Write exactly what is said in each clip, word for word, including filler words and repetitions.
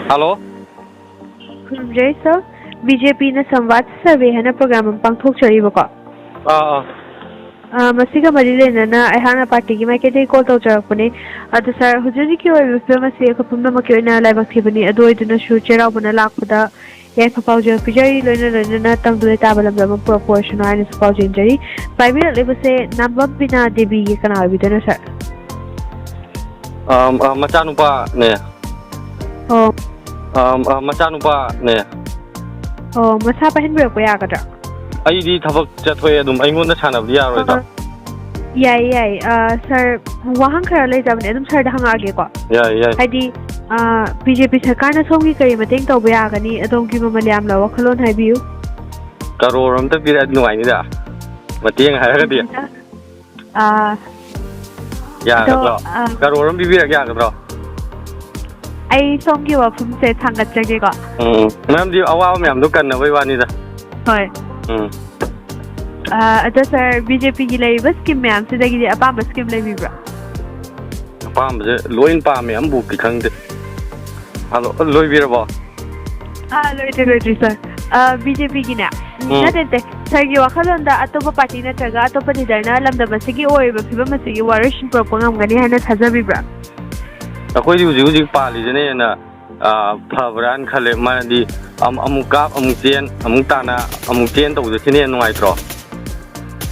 Hello. ꯈꯨꯔꯨꯝꯖꯔꯤ sir, B J ꯄꯤꯅ ꯁꯝꯕꯥꯗ ꯁꯔꯚꯦ ꯍꯥꯏꯅ ꯄ꯭ꯔꯣꯒ꯭ꯔꯥꯝ ꯑꯃ ꯄꯥꯡꯊꯣꯛꯆꯔꯤꯕꯀꯣ꯫ ꯑꯥ, ꯑꯥ꯫ ꯑꯥ, ꯃꯁꯤꯒ ꯃꯔꯤ ꯂꯩꯅꯅ ꯑꯩꯍꯥꯛꯅ ꯄꯥꯔꯇꯤꯒꯤ ꯃꯥꯏꯀꯩꯗꯒꯤ ꯀꯣꯜ ꯇꯧꯖꯔꯛꯄꯅꯦ꯫ ꯑꯗꯣ ꯁꯥꯔ, ꯍꯧꯖꯤꯛ ꯍꯧꯖꯤꯛꯀꯤ ꯑꯣꯏꯔꯤꯕ ꯐꯤꯕꯝ ꯑꯁꯤ ꯑꯩꯈꯣꯏ ꯄꯨꯝꯅꯃꯛꯀꯤ ꯑꯣꯏꯅ ꯂꯥꯏꯕꯛ ꯊꯤꯕꯅꯤ꯫ ꯑꯗꯨ ꯑꯣꯏꯗꯨꯅꯁꯨ ꯆꯩꯔꯥꯎꯕꯅ ꯂꯥꯛꯄꯗ ꯌꯥꯏꯐ ꯄꯥꯎꯖꯦꯜ ꯄꯤꯖꯔꯤ, ꯂꯣꯏꯅ ꯂꯣꯏꯅꯅ ꯇꯝꯗ ꯂꯩꯇꯥꯕ ꯂꯝꯗꯝ ꯑꯃ ꯄꯨꯔꯛꯄ ꯑꯣꯏꯔꯁꯅꯨ ꯍꯥꯏꯅꯁꯨ ꯄꯥꯎꯖꯦꯟꯖꯔꯤ꯫ ꯄꯥꯏꯕꯤꯔꯛꯂꯤꯕꯁꯦ ꯅꯥꯝꯕꯝ ꯕꯤꯅꯥ ꯗꯦꯕꯤꯒꯤ ꯀꯅꯥ ꯑꯣꯏꯕꯤꯗꯣꯏꯅꯣ ꯁꯥꯔ? ꯑꯥ, ꯑꯥ, ꯃꯆꯥꯅꯨꯄꯥꯅꯦ꯫ ꯑꯣ꯫ ꯑꯥ, ꯑꯥ, ꯃꯆꯥꯅꯨꯄꯥꯅꯦ꯫ ꯑꯣ, ꯃꯁꯥ ꯄꯥꯏꯍꯟꯕꯤꯔꯛꯄ ꯌꯥꯒꯗ꯭ꯔꯥ? ꯑꯩꯗꯤ ꯊꯕꯛ ꯆꯠꯊꯣꯛꯑꯦ, ꯑꯗꯨꯝ ꯑꯩꯉꯣꯟꯗ ꯁꯥꯟꯅꯕꯗꯤ ꯌꯥꯔꯣꯏꯗ꯭ꯔꯣ? ꯑꯥ, ꯌꯥꯏꯌꯦ, ꯌꯥꯏꯌꯦ꯫ ꯑꯥ, ꯁꯥꯔ, ꯋꯥꯍꯪ ꯈꯔ ꯂꯩꯖꯕꯅꯦ, ꯑꯗꯨꯝ ꯁꯥꯔꯗ ꯍꯪꯉꯛꯑꯒꯦꯀꯣ꯫ ꯌꯥꯏꯌꯦ, ꯌꯥꯏꯌꯦ꯫ ꯍꯥꯏꯗꯤ, ꯑꯥ, ꯕꯤ ꯖꯦ ꯄꯤ ꯁꯔꯀꯥꯔꯅ ꯁꯣꯝꯒꯤ ꯀꯔꯤ ꯃꯇꯦꯡ ꯇꯧꯕ ꯌꯥꯒꯅꯤ? ꯑꯗꯣꯝꯒꯤ ꯃꯃꯜ ꯌꯥꯝꯂꯕ ꯋꯥꯈꯜꯂꯣꯟ ꯍꯥꯏꯕꯤꯌꯨ꯫ ꯀꯔꯣꯔ ꯑꯝꯇ ꯄꯤꯔꯛꯑꯗꯤ ꯅꯨꯡꯉꯥꯏꯅꯤꯗ, ꯃꯇꯦꯡ ꯍꯥꯏꯔꯒꯗꯤ꯫ ꯑꯥ, ꯌꯥꯒꯗ꯭ꯔꯣ? ꯑꯗꯣ, ꯑꯥ, ꯀꯔꯣꯔ ꯑꯃ ꯄꯤꯕꯤꯔꯛ ꯌꯥꯒꯗ꯭ꯔꯣ? ꯑꯩ ꯁꯣꯝꯒꯤ ꯋꯥꯐꯝꯁꯦ ꯊꯥꯡꯒꯠꯆꯒꯦꯀꯣ꯫ ꯎꯝ, ꯃꯔꯝꯗꯤ ꯑꯋꯥꯕ ꯃꯌꯥꯝꯗꯣ ꯀꯟꯅꯕꯩ ꯋꯥꯅꯤꯗ꯫ ꯍꯣꯏ꯫ ꯎꯝ꯫ ꯑꯥ, ꯑꯗꯣ ꯁꯥꯔ, ꯕꯤ ꯖꯦ ꯄꯤꯒꯤ ꯂꯩꯔꯤꯕ ꯁ꯭ꯀꯤꯝ ꯃꯌꯥꯝꯁꯤꯗꯒꯤꯗꯤ ꯑꯄꯥꯝꯕ ꯁ꯭ꯀꯤꯝ ꯂꯩꯕꯤꯕ꯭ꯔꯥ? ꯑꯄꯥꯝꯕꯁꯦ ꯂꯣꯏ ꯄꯥꯝꯃꯦ, ꯑꯃꯕꯨꯛꯇꯤ ꯈꯪꯗꯦ꯫ ꯍꯜꯂꯣ, ꯂꯣꯏꯕꯤꯔꯕꯣ? ꯑꯥ, ꯂꯣꯏꯗ꯭ꯔꯤ, ꯂꯣꯏꯗ꯭ꯔꯤ, ꯁꯥꯔ꯫ ꯑꯥ, ꯕꯤ ꯖꯦ ꯄꯤꯒꯤꯅꯦ? ꯎꯝ, ꯎꯝ꯫ ꯅꯠꯇꯦ, ꯅꯠꯇꯦ꯫ ꯁꯥꯔꯒꯤ ꯋꯥꯈꯜꯂꯣꯟꯗ ꯑꯇꯣꯞꯄ ꯄꯥꯔꯇꯤ ꯅꯠꯇ꯭ꯔꯒ ꯑꯇꯣꯞꯄ ꯂꯤꯗꯔꯅ ꯂꯝꯗꯝ ꯑꯁꯤꯒꯤ ꯑꯣꯏꯔꯤꯕ ꯐꯤꯕꯝ ꯑꯁꯤꯒꯤ ꯋꯥꯔꯣꯏꯁꯤꯟ ꯄꯨꯔꯛꯄ ꯉꯝꯒꯅꯤ ꯍꯥꯏꯅ ꯊꯥꯖꯕꯤꯕ꯭ꯔꯥ? ꯑꯩꯈꯣꯏꯗꯤ ꯍꯧꯖꯤꯛ ꯍꯧꯖꯤꯛ ꯄꯥꯜꯂꯤꯁꯤꯅ ꯍꯦꯟꯅ, ꯑꯥ, ꯐꯕ꯭ꯔꯥꯅ ꯈꯜꯂꯦ꯫ ꯃꯔꯝꯗꯤ ꯑꯝ-, ꯑꯃꯨꯛ ꯀꯥꯞ, ꯑꯃꯨꯛ ꯆꯦꯟ, ꯑꯃꯨꯛ ꯇꯥꯅ, ꯑꯃꯨꯛ ꯆꯦꯟ ꯇꯧꯕꯗꯣ ꯁꯤꯅ ꯍꯦꯟꯅ ꯅꯨꯡꯉꯥꯏꯇ꯭ꯔꯣ?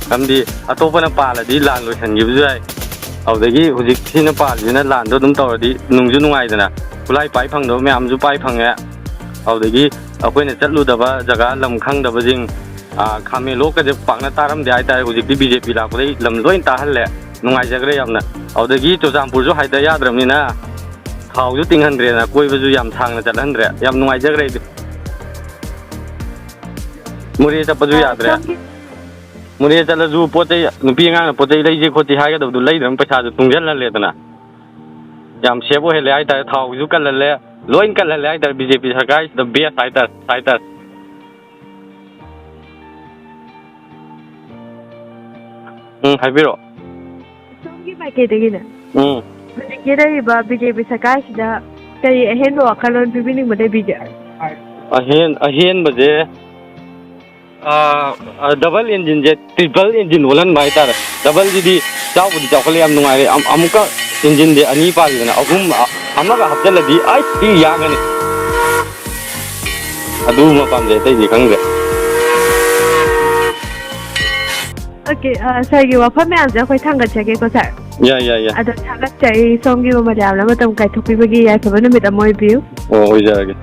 ꯃꯔꯝꯗꯤ ꯑꯇꯣꯞꯄꯅ ꯄꯥꯜꯂꯗꯤ ꯂꯥꯟ ꯂꯣꯏꯁꯤꯟꯈꯤꯕꯁꯨ ꯌꯥꯏ꯫ ꯑꯗꯨꯗꯒꯤ ꯍꯧꯖꯤꯛ ꯁꯤꯅ ꯄꯥꯜꯂꯤꯁꯤꯅ ꯂꯥꯟꯗꯣ ꯑꯗꯨꯝ ꯇꯧꯔꯗꯤ ꯅꯨꯡꯁꯨ ꯅꯨꯡꯉꯥꯏꯗꯅ꯫ ꯈꯨꯠꯂꯥꯏ ꯄꯥꯏ ꯐꯪꯗꯕ ꯃꯌꯥꯝꯁꯨ ꯄꯥꯏ ꯐꯪꯉꯦ꯫ ꯑꯗꯨꯗꯒꯤ ꯑꯩꯈꯣꯏꯅ ꯆꯠꯂꯨꯗꯕ ꯖꯒꯥ, ꯂꯝ ꯈꯪꯗꯕꯁꯤꯡ, ꯑꯥ, ꯈꯥꯃꯦꯟꯂꯣꯛꯀꯁꯦ ꯄꯥꯛꯅ ꯇꯥꯔꯝꯗꯦ ꯍꯥꯏꯇꯥꯔꯦ꯫ ꯍꯧꯖꯤꯛꯇꯤ ꯕꯤ ꯖꯦ ꯄꯤ ꯂꯥꯛꯄꯗꯒꯤ ꯂꯝ ꯂꯣꯏ ꯇꯥꯍꯜꯂꯦ꯫ ꯅꯨꯡꯉꯥꯏꯖꯈ꯭ꯔꯦ ꯌꯥꯝꯅ꯫ ꯑꯗꯨꯗꯒꯤ ꯆꯨꯔꯆꯥꯟꯄꯨꯔꯁꯨ ꯍꯥꯏꯗ ꯌꯥꯗ꯭ꯔꯕꯅꯤꯅ ꯊꯥꯎꯁꯨ ꯇꯤꯡꯍꯟꯗ꯭ꯔꯦꯅ, ꯀꯣꯏꯕꯁꯨ ꯌꯥꯝ ꯁꯥꯡꯅ ꯆꯠꯍꯟꯗ꯭ꯔꯦ꯫ ꯌꯥꯝ ꯅꯨꯡꯉꯥꯏꯖꯈ꯭ꯔꯦ ꯑꯩꯗꯤ꯫ ꯃꯣꯔꯦ ꯆꯠꯄꯁꯨ ꯑ, ꯌꯥꯗ꯭ꯔꯦ꯫ ꯁꯣꯝꯒꯤ ꯃꯣꯔꯦ ꯆꯠꯂꯁꯨ ꯄꯣꯠ ꯆꯩ, ꯅꯨꯄꯤ ꯑꯉꯥꯡꯅ ꯄꯣꯠ ꯆꯩ ꯂꯩꯁꯦ ꯈꯣꯠꯁꯦ ꯍꯥꯏꯒꯗꯕꯗꯨ ꯂꯩꯗ꯭ꯔꯕꯅꯤꯅ ꯄꯩꯁꯥꯁꯨ ꯇꯨꯡꯁꯤꯜꯍꯜꯂꯦꯗꯅ꯫ ꯌꯥꯝ ꯁꯦꯐ ꯑꯣꯏꯍꯜꯂꯦ ꯍꯥꯏꯇꯥꯔꯦ꯫ ꯊꯥꯎꯒꯤꯁꯨ ꯀꯜꯍꯜꯂꯦ, ꯂꯣꯏ ꯀꯜꯍꯜꯂꯦ ꯍꯥꯏꯇꯥꯔꯦ꯫ ꯕꯤ ꯖꯦ ꯄꯤ ꯁꯔꯀꯥꯔꯁꯤꯗ ꯕꯦꯁ ꯍꯥꯏꯇꯥꯔꯦ, ꯍꯥꯏꯇꯥꯔꯦ꯫ ꯎꯝ, ꯍꯥꯏꯕꯤꯔꯛꯑꯣ꯫ ꯁꯣꯝꯒꯤ ꯃꯥꯏꯀꯩꯗꯒꯤꯅꯦ? ꯎꯝ꯫ ꯍꯧꯖꯤꯛꯀꯤ ꯂꯩꯔꯤꯕ ꯕꯤ ꯖꯦ ꯄꯤ ꯁꯔꯀꯥꯔꯁꯤꯗ ꯀꯔꯤ ꯑꯍꯦꯟꯕ ꯋꯥꯈꯜꯂꯣꯟ ꯄꯤꯕꯤꯅꯤꯡꯕ ꯂꯩꯕꯤꯒꯦ? ꯑꯍꯦꯟ ꯑꯍꯦꯟꯕꯁꯦ, ꯗꯕꯜ ꯏꯟꯖꯤꯟꯁꯦ ꯇ꯭ꯔꯤꯄꯜ ꯏꯟꯖꯤꯟ ꯑꯣꯜꯍꯟꯕ ꯍꯥꯏꯇꯥꯔꯦ꯫ ꯗꯕꯜꯁꯤꯗꯤ ꯆꯥꯎꯕꯨꯗꯤ ꯆꯥꯎꯈꯠꯂꯦ, ꯌꯥꯝ ꯅꯨꯡꯉꯥꯏꯔꯦ꯫ ꯑꯃꯨꯛꯀ ꯏꯟꯖꯤꯟꯁꯦ ꯑꯅꯤ ꯄꯥꯜꯂꯤꯗꯅ, ꯑꯍꯨꯝ, ꯑꯃꯒ ꯍꯥꯞꯆꯤꯜꯂꯗꯤ ꯑꯩ ꯊꯤ ꯌꯥꯡꯉꯅꯤ꯫ ꯑꯗꯨꯃ ꯄꯥꯝꯖꯩ, ꯑꯇꯩꯗꯤ ꯈꯪꯗ꯭ꯔꯦ꯫ ꯑꯣꯀꯦ, ꯁꯥꯔꯒꯤ ꯋꯥꯐꯝ ꯃꯌꯥꯝꯁꯦ ꯑꯩꯈꯣꯏ ꯊꯥꯡꯒꯠꯆꯒꯦꯀꯣ, ꯁꯥꯔ꯫ ꯌꯥꯏ, ꯌꯥꯏ, ꯌꯥꯏ꯫ ꯑꯗꯣ ꯊꯥꯒꯠꯆꯔꯤ, ꯁꯣꯝꯒꯤ ꯃꯃꯜ ꯌꯥꯝꯅ ꯃꯇꯝ ꯀꯥꯏꯊꯣꯛꯄꯤꯕꯒꯤ꯫ ꯌꯥꯏꯐꯕ ꯅꯨꯃꯤꯠ ꯑꯃ ꯑꯣꯏꯕꯤꯌꯨ꯫ ꯑꯣ, ꯑꯣꯏꯖꯔꯒꯦ꯫